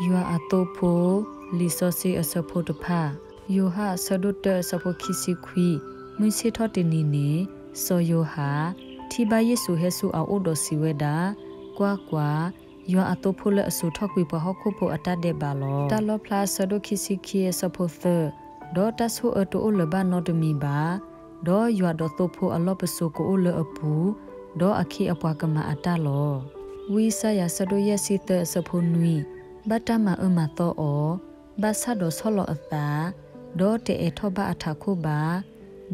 ယွၤအသိဖိ, လံာ်စီဆှံအဆၢဖိတဖၣ်. ယိၤဟၣ်အဆၢဒိၣ်တၢအဆၢဖိခံဆံခွံ, မုၢ်ဆ့ၣ်ထီၣ်တနံၤန့ၣ်, စီၤယိၤဟၣ်, ထံၣ်ဘၣ်ယ့ၣ်ၡူးဟဲဆူအအိၣ်ဒီးစံးဝဲဒၣ်, ကွၢ်ကွၢ်, ယွၤအသိဖိလၢအစိာ်ထီၣ်ကွံာ်ပှၤဟီၣ်ခိၣ်ဖိအတၢ်ဒဲးဘးလီၤ. တၢ်လီၣ်ဖျါအဆၢဒိၣ်ခံဆံခံအဆၢဖိသၢ, ဒီးတၢ်ဆိၣ်အၢတအိၣ်လၢၤဘၣ်နီတမံၤဘၣ်, ဒီးယွၤဒီးသိဖိအလီၢ်ပစိာ်ကအိၣ်လၢအပူၤ, ဒီးအခ့အပှၤကမၤအတၢ်လီၤ. ဝံယၡါယၤအဆၢဒိၣ်ယဲၢ်ဆံသၢအဆၢဖိနွံ, ဘၣ်တၢ်မၤအၢမၤသီအီၤ, ဘၣ်ဆၣ်ဒီးဆီၣ်လီၤအသး, ဒီးတအဲၣ်ထီၣ်ဘၣ်အထးခိၣ်ဘၣ်,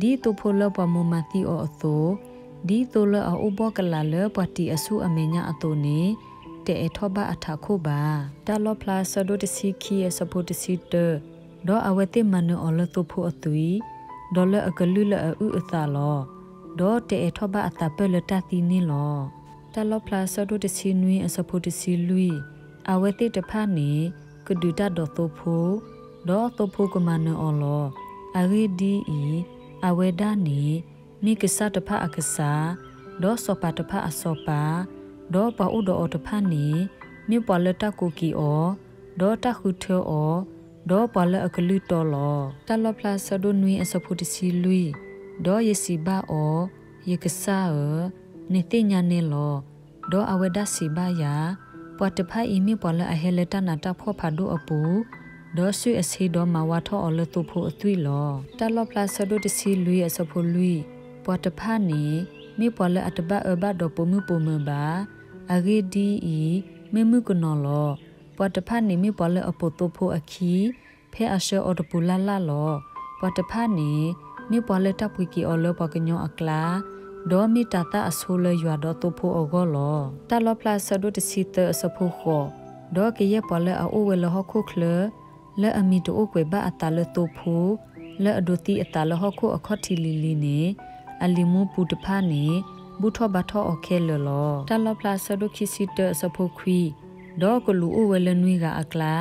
ဒ်သိဖိလၢပှၤမိၢ်မၤသံအီၤအသိး, ဒ်သိလၢအအိၣ်ဘှီၣ်ကလာ်လၢပှၤတံာ်အဆူၣ်အမဲာ်ညါအသိးန့ၣ်, တအဲၣ်ထီၣ်ဘၣ်အထးခိၣ်ဘၣ်. တၢ်လီၣ်ဖျါအဆၢဒိၣ်တဆံခံအဆၢဖိတဆံတၢ, ဒီးအဝဲသ့ၣ်မၤနၢၤအီၤလၢသိဖိအသွံၣ်, ဒီးလၢအကလုၢ်လၢအအုၣ်အသးလီၤ. ဒီးတအဲၣ်ထီၣ်ဘၣ်အသးပၢၢ်လၢတၢ်သံန့ၣ်လီၤ. တၢ်လီၣ်ဖျါအဆၢဒိၣ်တဆံနွံအဆၢဖိတဆံလွံၢ်, အဝဲသ့ၣ်တဖၣ်န့ၣ် ကဒုးတၢ်ဒီးသိဖိ, ဒီးသိဖိကမၤနၢၤအီၤလီၤ. အဂ့ၢ်ဒ်အံၤ, အဝဲဒၣ်န့ၣ် မ့ၢ်ကစၢ်တဖၣ်အကစၢ်, ဒီးစီၤပၤတဖၣ်အစီၤပၤ, ဒီးပှၤအိၣ်ဒီးအီၤတဖၣ်န့ၣ် မ့ၢ်ပှၤလၢတၢ်ကိးက့ၤအီၤ, ဒီးတၢ်ဃုထၢအီၤ, ဒီးပှၤလၢအကလုၢ်တီလီၤ. တၢ်လီၣ်ဖျါအဆၢဒိၣ်နွံအဆၢဖိတဆံလွံၢ်, ဒီးယစံးဘၣ်အီၤ, ယကစၢ်ဧၢ, နသ့ၣ်ညါန့ၣ်လီၤ. ဒီးအဝဲဒၣ်စံးဘၣ်ယၤ, ပှၤတဖၣ်အံၤမ့ၢ်ပှၤလၢအဟဲလၢတၢ်နးတၢ်ဖှီၣ်ဖးဒိၣ်အပူၤ, ဒီးဆူၣ်အဆ့ဒီးမၤဝါထီၣ်အီၤလၢသိဖိအသွံၣ်လီၤ. တၢ်လီၣ်ဖျါအဆၢဒိၣ်တဆံလွံၢ်အဆၢဖိလွံၢ်, ပှၤတဖၣ်န့ၣ် မ့ၢ်ပှၤလၢအတဘၣ်အၢဘၣ်ဒီးပိာ်မုၣ်ပိာ်မၢၤဘၣ်. အဂ့ၢ်ဒ်အံၤ, မ့ၢ်မုၣ်ကနီၤလီၤ. ပှၤတဖၣ်န့ၣ်မ့ၢ်ပှၤလၢအပိာ်သိဖိအခံ, ဖဲအဆှၢအီၤတပူၤလၢ်လၢ်လီၤ. ပှၤတဖၣ်န့ၣ် မ့ၢ်ပှၤလၢတၢ်ပှ့ၤက့ၤအီၤလၢပှၤကညီအကျါ, ဒီးမ့ၢ်တၤသၣ်အဆိလၢယွၤဒီးသိဖိအဂီၢ်လီၤ. တၢ်လီၣ်ဖျါအဆၢဒိၣ်တဆံသၢအဆၢဖိဃိး, ဒီးကယဲၢ်ပှၤလၢအအိၣ်ဝဲလၢဟီၣ်ခိၣ်ချၢ, လၢအမံၤတအိၣ်ကွဲးဘၣ်အသးလၢသိဖိ, လၢအဒိးသံအသးလၢဟီၣ်ခိၣ်အခီၣ်ထံးလံၤလံၤန့ၣ်, အလံၤမူပူၤတဖၣ်န့ၣ် ဘူၣ်ထီၣ်ဘါထီၣ်အီၤခဲလၢာ်လီၤ. တၢ်လီၣ်ဖျါအဆၢဒိၣ်ခံဆံတၢအဆၢဖိခွံ, ဒီးကလူးအိၣ်ဝဲလၢနွံဂၤအကျါ,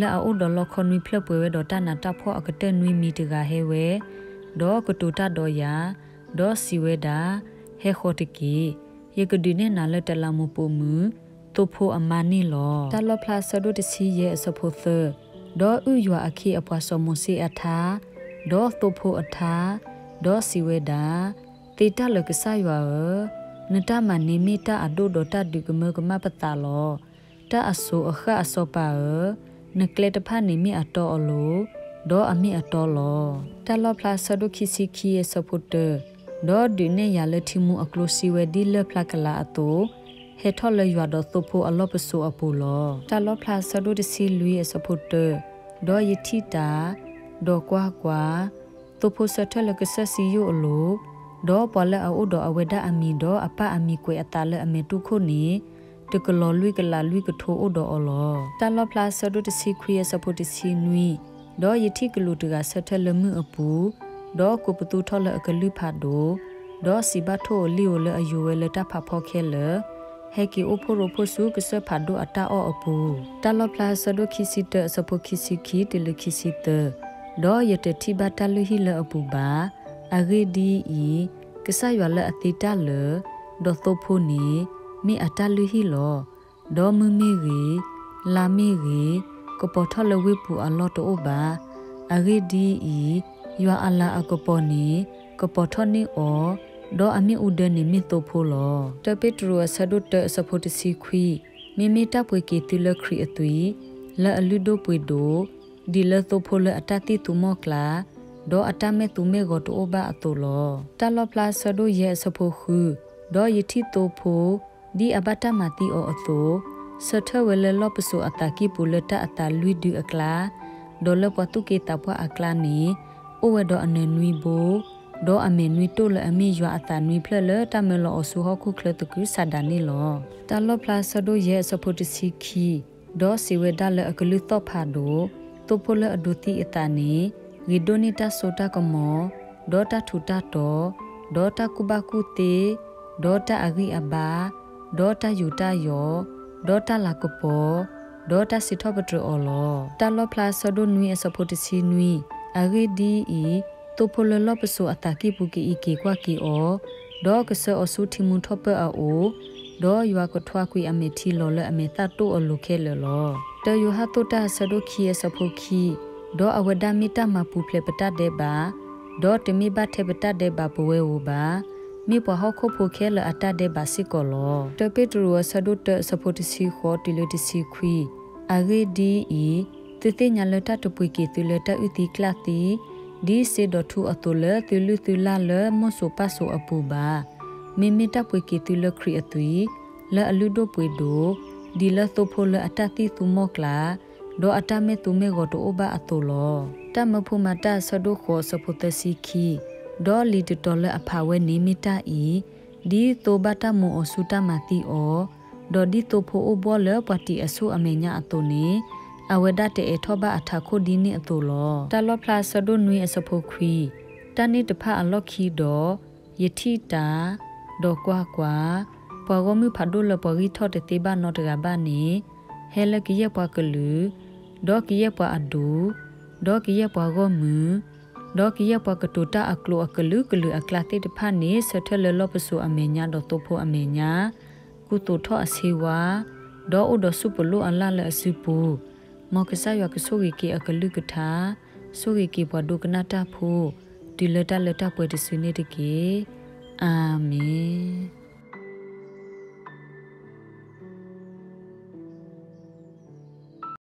လၢအအိၣ်ဒီးလီခီနွံဖျၢၣ်ပှဲၤဝဲဒီးတၢ်နးတၢ်ဖှီၣ်အကတၢၢ်နွံမံၤတဂၤဟဲဝဲ, ဒီးကတိၤတၢ်ဒီးယၤ, ဒီးစံးဝဲဒၣ်, ဟဲဃီၤတက့ၢ်. ယကဒုးနဲၣ်နၤလၢတလးမူးပိာ်မုၣ်, သိဖိအမါန့ၣ်လီၤ. တၢ်လီၣ်ဖျါအဆၢဒိၣ်တဆံယဲၢ်အဆၢဖိသၢ, ဒီးအုၣ်ယွၤအခ့အပှၤစီၤမိၤၡ့အထါ, ဒီးသိဖိအထါ, ဒီးစံးဝဲဒၣ်, သ့တၢ်လၢာ်ကစၢ်ယွၤဧၢ, နတၢ်မၤန့ၣ်မ့ၢ်တၢ်အဒိၣ်ဒီးတၢ်ဒုးကမၢကမၣ်ပသးလီၤ. တၢ်အစိၤအဃၣ်အစီၤပၤဧၢ, နကျဲတဖၣ်န့ၣ်မ့ၢ်အတီအလိၤ, ဒီးအမ့ၢ်အတီလီၤ. တၢ်လီၣ်ဖျါအဆၢဒိၣ်ခံဆံခံအဆၢဖိတၢ, ဒီးဒုးနဲၣ်ယၤလၢထံမူအကျိစံးဝဲဒ်လၢၢ်ဖျါကလၤအသိး, ဟဲထီၣ်လၢယွၤဒီးသိဖိအလီၢ်ပစိာ်အပူၤလီၤ. တၢ်လီၣ်ဖျါအဆၢဒိၣ်တဆံလွံၢ်အဆၢဖိတၢ, ဒီးယထံၣ်တၢ်, ဒီးကွၢ်ကွၢ်, သိဖိဆၢထၢၣ်လၢကစၢၢ်စံယိၣ်အလိၤ, ဒီးပှၤလၢအအိၣ်ဒီးအဝဲဒၣ်အမံၤဒီးအပၢ်အမံၤကွဲးအသးလၢအမဲာ်တူၢ်ခိၣ်န့ၣ်, တကလီၤလွံၢ်ကလးလွံၢ်ကထိအိၣ်ဒီးအီၤလီၤ. တၢ်လီၣ်ဖျါအဆၢဒိၣ်တဆံခွံအဆၢဖိတဆံနွံ, ဒီးယထံၣ်ကလူးတဂၤဆၢထၢၣ်လၢမုၢ်အပူၤ, ဒီးကိးပသူထီၣ်လၢအကလုၢ်ဖးဒိၣ်, ဒီးစံးဘၣ်ထိၣ်ဧိၤလံၣ်ဧိၤလၢအယိာ်ဝဲလၢတၢ်ဖးဖီခဲလၢာ်, ဟဲက့ၤအိၣ်ဖှိၣ်ရိဖှိၣ်ဆူကစၢၢ်ဖးဒိၣ်အတၢ်အီၣ်အပူၤ. တၢ်လီၣ်ဖျါအဆၢဒိၣ်ခံဆံတၢအဆၢဖိခံဆံခံတုၤလၢခံဆံသၢ, ဒီးယတထံၣ်ဘၣ်တၢ်လုၢ်ဟံၣ်လၢအပူၤဘၣ်. အဂ့ၢ်ဒ်အံၤ, ကစၢ်ယွၤလၢအသ့တၢ်လၢာ်, ဒီးသိဖိန့ၣ်, မ့ၢ်အတၢ်လုၢ်ဟံၣ်လီၤ. ဒီးမုၢ်မ့ၢ်ဂ့ၤ, လါမ့ၢ်ဂ့ၤ, ကပီၤထီၣ်လၢဝ့ၢ်ပူၤအလီၢ်တအိၣ်ဘၣ်. အဂ့ၢ်ဒ်အံၤ, ယွၤအလၤအကပီၤန့ၣ်, ကပီၤထီၣ်န့ၢ်အီၤ, ဒီးအမ့ၣ်အူဒၢန့ၣ်မ့ၢ်သိဖိလီၤ. တၢပ့းတရူးအဆၢဒိၣ်တၢအဆၢဖိတဆံခွံ, မ့မ့ၢ်တၢ်ပှ့ၤက့ၤသုလၢခရံာ်အသွံၣ်, လၢအလုၢ်ဒိၣ်ပှ့ၤဒိၣ်, ဒ်လၢသိဖိလၢအတၢ်သံၣ်သူမီၢ်ကျါ, ဒီးအတၢ်မဲာ်သူမဲာ်ဂီၤတအိၣ်ဘၣ်အသိးလီၤ. တၢ်လီၣ်ဖျါအဆၢဒိၣ်ယဲၢ်အဆၢဖိဃု, ဒီးယထံၣ်သိဖိ, ဒ်အဘၣ်တၢ်မၤသံအီၤအသိး, ဆၢထၢၣ်ဝဲလၢလီၢ်ပစိာ်အသးကံၢ်ပူၤလၢတၢ်အသးလွံၢ်ဒုအကျါ, ဒီးလၢပှၤသူၣ်က့သးပှၢ်အကျါန့ၣ်, အိၣ်ဝဲဒီးအနၢၤနွံဘိ, ဒီးအမဲာ်နွံတိၢ်လၢအမ့ၢ်ယွၤအသးနွံဖျၢၣ်လၢတၢ်မၢလီၤအီၤဆူဟီၣ်ခိၣ်ချၢသကုၤဆးဒးန့ၣ်လီၤ. တၢ်လီၣ်ဖျါအဆၢဒိၣ်ယဲၢ်အဆၢဖိတဆံခံ, ဒီးစံးဝဲဒၣ်လၢအကလုၢ်သီၣ်ဖးဒိၣ်, သိဖိလၢအဒိးသံအသးန့ၣ်, ဂ့ၤဒိၣ်န့ၢ်တၢ်စိတၢ်ကမီၤ, ဒီးတၢ်ထူးတၢ်တီၤ, ဒီးတၢ်ကူၣ်ဘၣ်ကူၣ်သ့, ဒီးတၢ်အဂံၢ်အဘါ, ဒီးတၢ်ယူးတၢ်ယီၣ်, ဒီးတၢ်လၤကပီၤ, ဒီးတၢ်စံးထီၣ်ပတြၢၤအီၤလီၤ. တၢ်လီၣ်ဖျါအဆၢဒိၣ်နွံအဆၢဖိတဆံနွံ, အဂ့ၢ်ဒ်အံၤ, သိဖိလၢလီၢ်ပစိာ်အသးကံၢ်ပူၤကအံးက့ၤကွၢ်က့ၤအီၤ, ဒီးကဆှၢအီၤဆူထံမူထီၣ်ပၢၢ်အအိၣ်, ဒီးယွၤကထွါကွံာ်အမဲာ်ထံလီၤလၢအမဲာ်သၣ်တိၢ်အလိၤခဲလၢာ်လီၤ. တၢယိၤဟၣ်အဆၢဒိၣ်ခံအဆၢဖိခံ, ဒီးအဝဲဒၣ်မ့ၢ်တၢ်မၤပူၤဖျဲးပတၢ်ဒဲးဘး, ဒီးတမ့ၢ်ဘၣ်ထဲပတၢ်ဒဲးဘးပဝဲဧိၤဘၣ်, မ့ၢ်ပှၤဟီၣ်ခိၣ်ဖိခဲလၢာ်အတၢ်ဒဲးဘးစ့ၢ်ကီးလီၤ. တၢပ့းတရူးအဆၢဒိၣ်တၢအဆၢဖိတဆံဃိးတုၤလၢတဆံခွံ, အဂ့ၢ်ဒ်အံၤ, သုသ့ၣ်ညါလၢတၢ်တပှ့ၤက့ၤသုလၢတၢ်အုၣ်သံကျၣ်သံ, ဒ်စ့ဒီးထူအသိးလၢသုလုၢ်သုလၢ်လၢမိၢ်စိၤပၢ်စိၤအပူၤဘၣ်. မ့မ့ၢ်တၢ်ပှ့ၤက့ၤသုလၢခရံာ်အသွံၣ်, လၢအလုၢ်ဒိၣ်ပှ့ၤဒိၣ်, ဒ်လၢသိဖိလၢအတၢ်သံၣ်သူမီၢ်ကျၢ်, ဒီးအတၢ်မဲာ်သူမဲာ်ဂီၤတအိၣ်ဘၣ်အသိးလီၤ. တၢ်မၢဖိမၤတၢ်အဆၢဒိၣ်ဃိးအဆၢဖိသၢဆံခံ, ဒီးလံာ်တတီၤလၢအဖးဝဲန့ၣ်မ့ၢ်တၢ်အံၤ, ဒ်သိဘၣ်တၢ်မူၤအီၤဆူတၢ်မၤသံအီၤ, ဒီးဒ်သိဖိအိၣ်ဘှီၣ်လၢပှၤတံာ်အဆူၣ်အမဲာ်ညါအသိးန့ၣ်, အဝဲဒၣ်တအိးထီၣ်ဘၣ်အထးခိၣ်ဒ်န့ၣ်အသိးလီၤ. တၢ်လီၣ်ဖျါအဆၢဒိၣ်နွံအဆၢဖိခွံ, တၢ်န့ၣ်တဖၣ်အလီၢ်ခံဒီး, ယထံၣ်တၢ်, ဒီးကွၢ်ကွၢ်, ပှၤဂီၢ်မုၢ်ဖးဒိၣ်လၢပှၤဂံၢ်ထီၣ်တသ့ဘၣ်နီတဂၤဘၣ်န့ၣ်, ဟဲလၢကယဲၢ်ပှၤကလုာ်, ဒီးကယဲၢ်ပှၤအဒူၣ်, ဒီးကယဲၢ်ပှၤဂီၢ်မုၢ်, ဒီးကယဲၢ်ပှၤကတိၤတၢ်အကျိာ်အကလုာ်ကလုာ်အကျါသ့ၣ်တဖၣ်န့ၣ် ဆၢထၢၣ်လၢလီၢ်ပစိာ်အမဲာ်ညါဒီးသိဖိအမဲာ်ညါ, ကူသိးထီၣ်အဆ့ဝါ, ဒီးအိၣ်ဒီးဆူၣ်ပလိၣ်အလၢ်လၢအစုပူၤ, မ်ကစၢ်ယွၤကဆိၣ်ဂ့ၤက့ၤအကလုၢ်ကထါ, ဆိၣ်ဂ့ၤက့ၤပှၤဒိကနၣ်တၢ်ဖိ, တုၤလၢတၢ်လၢတၢ်ပှဲၤတစုန့ၣ်တက့ၢ်. အၤမ့ၣ်.